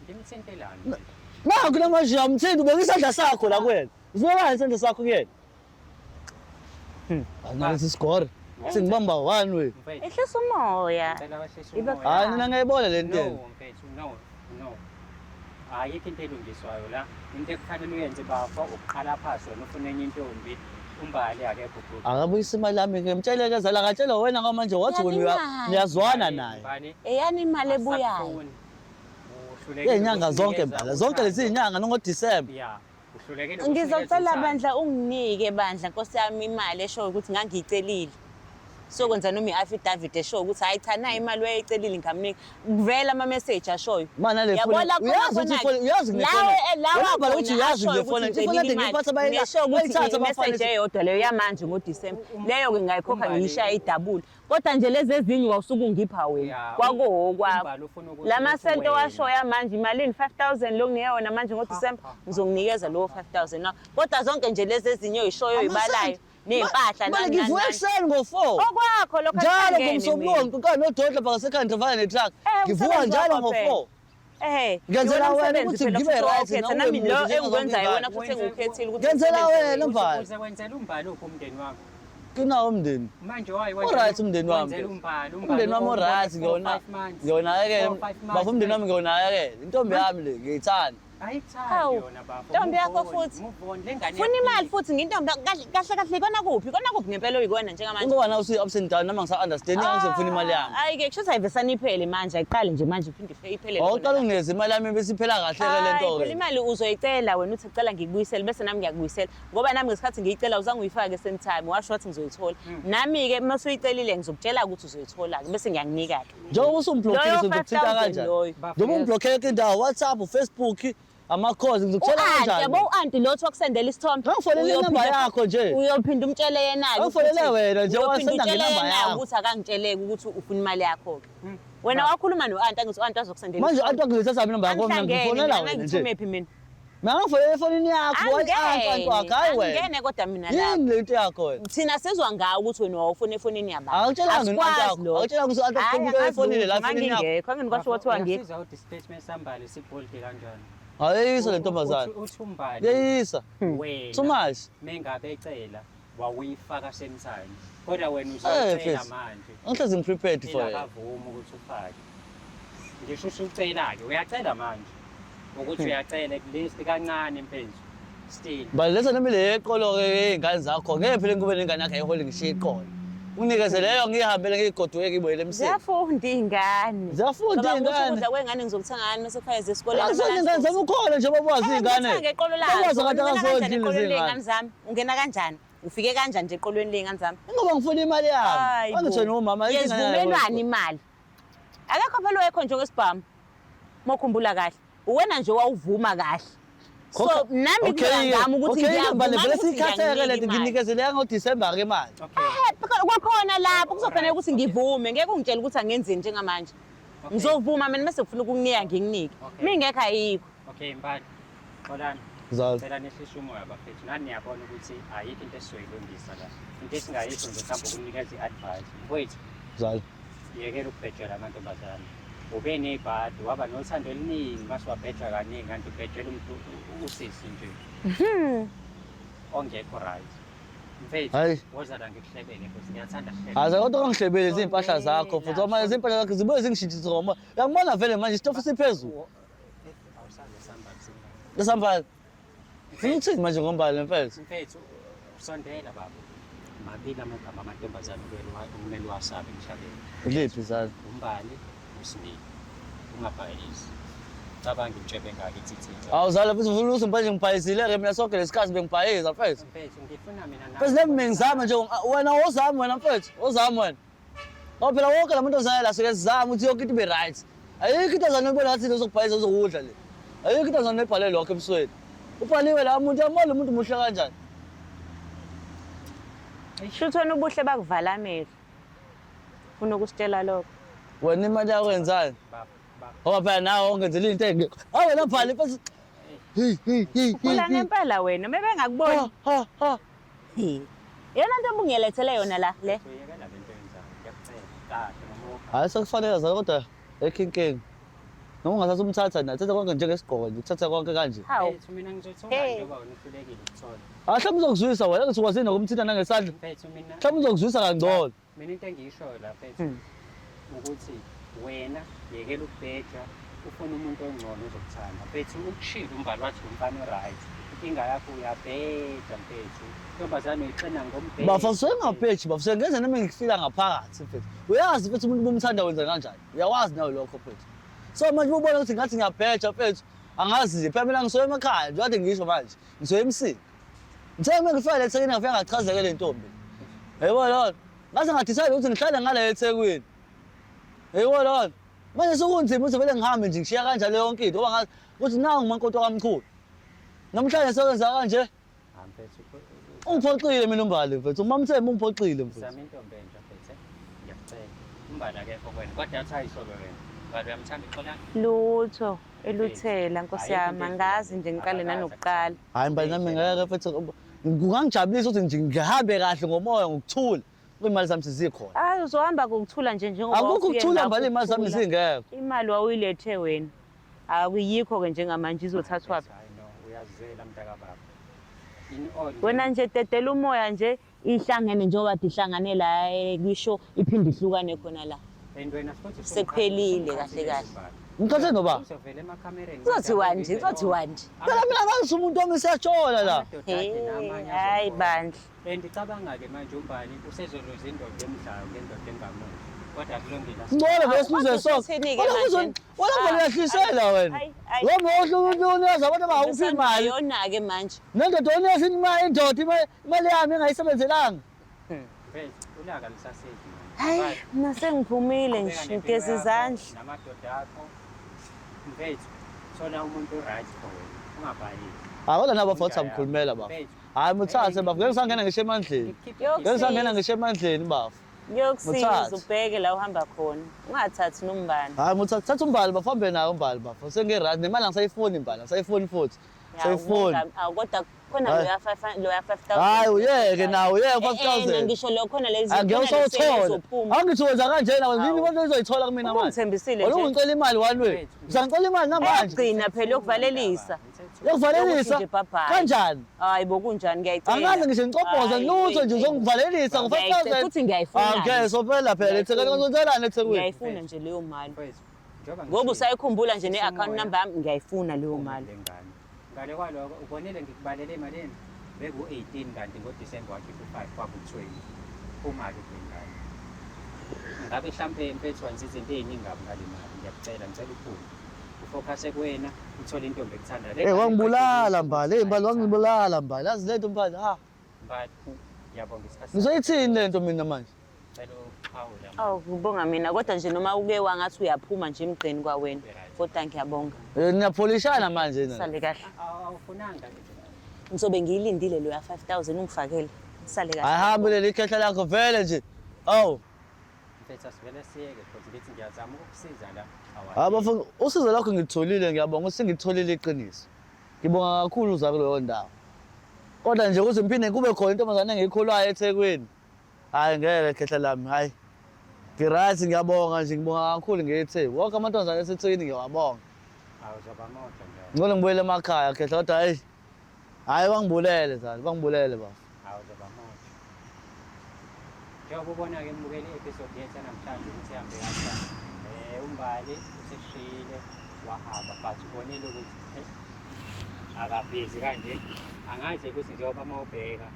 Ngimthintelani? Nakho namanje uyamthinta ubeka isandla sakho la kuyena. Usibekani isandla sakho kuyena? Nalesi sigore. Singibamba one way. Mfethu, Ehlisa umoya. ngicela wehlise Iba umoya. Hayi mina ngiyayibona le nto. No mfethu, no, no. Ayikho into elungiswayo la. Into ekufanele uyenze bafo ukuqala phansi wena ufuna enye intombi. Umbali akekho good. Akabuyisa imali yami ke mtshele ke zala akatshela wena ngoba manje wathi wena Uyabinayo. niyazwana naye. Mbali, Eyani imali ebuyayo. asakufuni. Uhlulekile Iy'nyanga zonke ukusinikeza mbala zonke lezi uthando. iy'nyanga nongoDisemba. Ya, uhlulekile ukusinikeza Ngizocela uthando. bandla unginike bandla Nkosi yami imali eshoyo ukuthi ngangiyicelile. Sokwenza noma i-affidavit eshoyo ukuthi hayi cha nayi imali wayeyicelile ngamnika. Kuvela ama-message ashoyo. Mana le Yabo foni la khona uyazi ukuthi khona-ke. ifoni uyazi ngine Lawe foni. lawa Wena bhala ukuthi khona uyazi ashoyo ngine foni. ukuthi Ifoni ngicelile kade imali. ngiyiphatha Ngisho ukuthi bayithatha abafana. i-message eyodwa leyo yamanje ngoDisemba. Leyo-ke ngayikhokha Umbali- ngiyishaya idabule. Kodwa nje lezi ezinye wawusuke ungipha wena. Ya, Kwakuwokwakho. umbali ufuna ukuthi La masenti wena. owashoya manje imalini 5000 lokunike wona manje ngoDisemba Ha, ha, ha. ngizokunikeza lowo 5000 na. Kodwa zonke nje lezi ezinye oyishoyo oyibalayo ney'mpahla Manje nani nani ngivuka nani. ekuseni ngo-4. Okwakho lokho Njalo akuhlangene mina. ngomsombuluko ngiqala nododla bakasekhaya ngivale ne-truck. Eh, Ngivuka umsebenzi njalo wakho phela. ngo-4. Ehhe. Ngenzela iwona wena umsebenzi ukuthi phela ngibe futhi right, owawukhetha. nawe Nami ube lo muhle engikwenzayo njengazonke wena futhi iy'ngane. engiwukhethile ukuthi Ngenzela ngisebenze wena wena. mbali. Uze wenzela umbali uphi umndeni wakho? Kinawo umndeni. Manje wayi U-right umndeni wami. Wenzela umbali, umbali Umndeni wami owubone u-right four, ngiyona. five months. Ngiyonakekela. Four, five months, Bafo umndeni wami ngiyonakekela. Intombi yami le ngiyithanda. Ayikuthandi Hawu, yona bafo. ntombi Move yakho on, futhi. Move on. Le ngane Funa yakho imali futhi ngintombi kahle kahle kahle ikona kuphi? Ikona kuphi ngempela oyikona njengamanje? Ngoba nawe usuyi-ups and down noma ngisa-understand ngizofuna imali yami. Hayi-ke kusho ukuthi ayivesane iphele manje ayiqale nje manje iphinde iphele. Awuqala unginikeze imali yami bese iphela kahle ke le Hayi, nto phela ke. imali uzoyicela wena uthi cela ngikubuyisele bese nami ngiyakubuyisela ngoba nami ngesikhathi ngiyicela uzange uyifake same time washo wathi ngizoyithola nami-ke uma usuyicelile ngizokutshela ukuthi uzoyithola-ke bese ngiyakunika-ke Njengoba usumblockile Loyo ngizokuthinta 5,000 kanjani? loyo. Njengoba umblockele indawo WhatsApp, Facebook, ama-calls ngizokuthola U-anti kanjani? yabo u-anti lo othi wakusendela isithombe Ngangifonele inamba yakho nje. uyophinda umtshele yena-ke Ngangifonele wena nje, uyophinda wasenda utshele ngenamba yena-ke yakho. ukuthi akangitsheleki ukuthi ufuna imali yakho-ke wena wakhuluma no-anti angithi u-anti azokusendela Manje u-anti wakho ngizothatha inamba yakho mina Angihlangene, ngifonela mina wena nje. ngithumephi mina Mina ngifonele efonini yakho, wathi anti anti wakho, hayi wena. Angene kodwa mina lapho Yini le nto yakho wena? thina sizwa ngawo ukuthi wena wawufuna efonini yabantu Akutshelanga yini u-anti Asikwazi wakho? lokho. Akutshelanga ukuthi u-anti wakho Hhayi, umuntu angazi oyifonile la lutho, efonini yakho? ngangingekho angini kwasho kwathiwa ngikho Uyasizwa ukuthi isitatimende sambali sibholde kanjani? Ayeyisa le ntombazane. Uthi umbali Yeyisa. wena Too much. mengabe ecela wawuyifaka same time. Kodwa wena Eh, uzocela mfethu. manje. Angihlezi ngi-prepared for yena. Ingakavumi ukuthi ufake. Ngisho usucela-ke, uyacela manje. Ukuthi uyacela at least kancane mfethu. Still. Baletha noma le yeqolo-ke yey'ngane zakho. Ngeke phela ngikube nengane yakho ayiholi ngishiye iqolo. Unginikeze leyo ngiyihambele ngiyigoduke ngiyibuyele emseni. Ziyafunda iy'ngane. Ziyafunda Cabanga ukuthi iy'ngane. ukudla kwey'ngane ngizokuthenga ngani mase kufanele ziye esikoleni. Azondli iy'ngane zami ukhona nje babazi iy'ngane. Ngithenga ngeqolo lazo. Babazi kade Ungena akazondli kanjani eqolweni lezi ley'ngane zami? Ungena kanjani? Ufike kanjani nje eqolweni ley'ngane zami? Ngoba ngifuna imali yami. Hayi bo. Angithweni umama inkinga yayo Yezivumelwano yodwa. imali. Akekho phela owekho nje okwesibhamu. Uma ukhumbula kahle, uwena nje wawuvuma kahle. So nami kuya ngami ukuthi ngiyavuma vele ukuthi siyikhatheke ngiyakunika lento imali. nginikezeleka ngoDisemba ke imali. Okay. Eh, kwakhona lapho kuzofanele ukuthi ngivume, ngeke ungitshele ukuthi angenzeni njengamanje. Okay. Ngizovuma mina mase ngifuna ukukunika ngikunike. Okay. Mingekho ayikho. Okay, Mbali. Xolani. Zalo. Cela nehlise umoya bafethu. Nani niyabona ukuthi ayikho into esizoyilungisa la. Into esingayisho nje mhlawumbe ukunikeza i-advice. Mfowethu, Zalo. yekela ukubhejela amantombazane. Ube nebhadi, waba nothando oluningi, mase wabheja kaningi, kanti ubhejela umuntu usisi nje. Ongekho right. Mfethu, Hhayi. woza la ngikuhlebele futhi ngiyathanda kuhlebela. Aze kodwa ungangihlebeli izimpahla zakho futhi uma izimpahla zakho zibuye zingishintshise ngoba uyangibona vele manje isitofu siphezulu. Awusaze samba kusimba. Lesambali. Funa ukuthini manje ngombali mfethu? Mfethu, sondela baba. Mabili amagama amantombazane okumele uwasabe emhlabeni. Liphi zalo? Umbali, uSibili. Ungabhayisi. Cabanga intshebe engaka ithithiza. Awuzala futhi ufuna ukuthi manje ngibhayisile-ke mina sonke lesikhathi bengibhayiza mfethu. Mfethu, ngifuna mina nawe. Mfethu nami bengizama nje wena wozami wena mfethu, wozami wena. Ngoba phela wonke la muntu ozayo la suke sizama ukuthi yonke into ibe right. Ayikho into azana ubona ngathi uzokubhayiza uzokudla le. Ayikho into azana ebhale lokho ebusweni. Ubhaliwe la muntu yamona umuntu muhle kanjani. Shuthi wena ubuhle bakuvala amehlo. Ufuna ukusitshela lokho. Wena imali yakho yenzani? Baba, baba. Ngoba phela nawe ongenzela into engekho. Hawu wena bhali mfethu. Hey hey hey. Ula ngempela wena, mebengakuboni. Ha ha ha. Yona nto obungiyelethele yona la le. Uyekela le nto oyenzayo. Ngiyakucela. Kahle ngomuka. Hayi sekufanele zalo kodwa ekho inkinga. Noma ungathatha umthatha na, thatha konke njengesigqoko nje, ukuthatha konke kanje. Hawu. Mfethu, mina ngizothola Hey. njengoba wena uhlulekile ukuthola. Ah mhlawumbe uzokuzwisa wena ukuthi ukwazile nokumthinta nangesandla. Mfethu, mina Mhlawumbe uzokuzwisa kangcono. mina into engiyishoyo la mfethu ukuthi wena yekela ukubheja ufuna umuntu ongcono ozokuthanda mfethu ukushilo umbali wathi umfana o-right inkinga yakho uyabheja mfethu intombazane uyixina ngombheja Bafa suke ngabheji bafa suke ngenza noma ngifila ngaphakathi mfethu. Uyazi mfethu umuntu bomthanda wenza kanjani? Uyawazi nawe lokho mfethu. So manje ubona ukuthi ngathi ngiyabheja mfethu. Angazi nje phela mina ngisuke emakhaya nje kade ngisho manje. Ngisuke emsini. Ngithe uma ngifika la eThekwini ngafika ngachazeke le ntombi. Yebo lona. Ngaze ngadecide ukuthi ngihlale ngale eThekwini. Yebo lona. Manje sekunzima ukuthi vele ngihambe nje ngishiya kanjalo yonke into ngoba ngazi ukuthi nangu umakoti wakamkhulu. Namhlanje sekwenza kanje. Ah, mfethu Ungiphoxile mina uMbali mfethu. UMamthembu ungiphoxile mfethu. zama intombi entsha mfethu eh? Ngiyakucela umbali akekho kuwena kodwa yathi ayisolo wena umbali uyamthanda uxolani Lutho eluthela Nkosi yami, angazi nje ngiqale nanokuqala. Hayi Mbali nami ngeke mfethu kungangijabulisa ukuthi nje ngihambe kahle ngomoya ngokuthula. Imali zami sezikhona. Hayi uzohamba ngokuthula nje njengoba Akukho wawufike ukuthula ngakho Mbali imali zami ukuthula. zingekho. Imali wawuyilethe wena. Akuyikho ke njengamanje izothathwa phi? Hayi no uyazizwela mntakababa in all Wena nje dedela umoya nje ihlangene njengoba ihlangane la kwisho iphinde ihlukane khona la. and wena futhi Sekuphelile kahle kahle. Ngithathe noba. Uzovela emakhamereni Kuzothiwani nje, kuzothiwani nje. Phela mina ngazi umuntu wami siyatshona la. Hey, hayi bandla. And icabanga-ke manje umbali usezoloza indoda emdlayo ngendoda engamuzi kodwa kulungile Ngcono vele Awu, sibuze manje sonke. usuthini-ke Wena manje? wena Ah, vele uyahlisela ayi, wena. ayi, ayi. Ngoba ohlukunyeza abantu abawuphi imali. Yona-ke manje. Nendoda onikeza imali indoda imali yami engayisebenzelanga. Mfethu, ulaka lusasethi Hayi, mina sengiphumile nje, ngigeza izandla. namadoda akho mfethu thola umuntu right for wena ungabhalisi Hayi kodwa nabo bafo samkhulumela bafo. Hayi muthathe bafo, ngeke usangena ngisho emandleni. Ngeke usangena ngisho emandleni bafo. Ngiyokusiza Muthathe. ubheke la uhamba khona. Ungathathi nombani. Hayi muthathe, thatha umbali bafo hambe naye umbali bafo. Sengirathi nemali angisayifuni imbali, angisayifuni futhi. Sayifuni. Awu kodwa khona Hayi. loya 5 loya 5000. Hayi uyeke nawe uyeke 5000. Ngisho lo khona lezi Angeke khona lesi usawuthola. ezophuma. Angithi wenza kanjena wena Hawu. yini into ozoyithola kumina manje. Ubungithembisile Wena nje. ungicela imali one way. Usangicela imali namanje. Eyokugcina phela yokuvalelisa. Yokuvalelisa. Yokuthi nje bye bye. Kanjani? Hayi bo kunjani ngiyayicela. Angaze ngisho ngicobhoze Hayi, lutho nje hey, uzongivalelisa ngo Ngiyayicela, 5000. futhi ngiyayifuna Okay, nje. so phela phela eThekwini kuzotelana eThekwini. Ngiyayifuna nje leyo mali. Mfethu, njengoba Ngoba ngishilo, usayikhumbula nje ne-account Umoya. number yami ngiyayifuna leyo mali. le ngane. Ngale kwaloko ubonile ngikubalele emalini beku-18 kanti ngoDisemba wakhipha u-5 kwaku-20 phuma-ke kule ngane. Ngabe mhlampe mfethu wenza izinto ey'ningi kabi ngale mali ngiyakucela ngicela uphume ufokhase kuwena uthole intombi ekuthandayo. Le Eh ngane wangibulala iqedile mbali, eh mbali wangibulala mbali. Yazi lento mbali ha. Mbali, ngiyabonga isikhathi sakho. Ngizoyithini lento mina manje? Ngicela uphawule Awu kubonga mina kodwa nje noma uke wangathi uyaphuma nje emgqeni kwawena. Right. Kodwa ngiyabonga. Niyapholishana manje na. Sale kahle. Awufunanga nje. Ngizobe ngiyilindile loya 5000 ungifakele. Sale kahle. Ayihambe leli khehla lakho vele nje. Awu. Mfethu asivele siyeke because ngithi ngiyazama ukukusiza la. Hayi bafo, usizo lakho ngilitholile, ngiyabonga ukuthi ngilitholile iqiniso. Ngibonga kakhulu uza kuleyo ndawo. Kodwa nje ukuthi ngiphinde kube khona intombazane engiyikholwayo eThekwini. Hhayi ngeke khehla lami, hhayi. Ngi-right, ngiyabonga nje, ngibonga kakhulu ngeTheku. Wonke amantombazane aseThekwini ngiyawabonga. Awuzoba moja nje. Ngcono ngibuyele emakhaya khehla kodwa hhayi. Hhayi bangibulele zali, bangibulele bafo. Awuzoba moja. Njengoba ubona-ke mbukeli i-episode yethu yanamhlanje ukuthi ihambe kanjani. UMbali useshiyile wahamba but ubonile ukuthi akabhizi kanje. Angazi ukuthi njengoba uma ubheka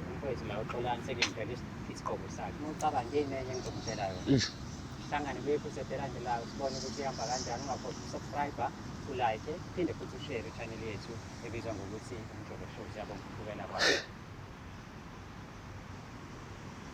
umfowethu la uXolani sekuyimdela isigqoko sakhe. Uma ucabanga yini enye engizomtshela yona. Sihlangane kwi-episode elandelayo sibone ukuthi ihamba kanjani. Ungakhohlwa ukusubscribe, ulike, phinde futhi ushare i-channel yethu ebizwa ngokuthi Umjolo Show. Siyabonga ukubukela kwakho.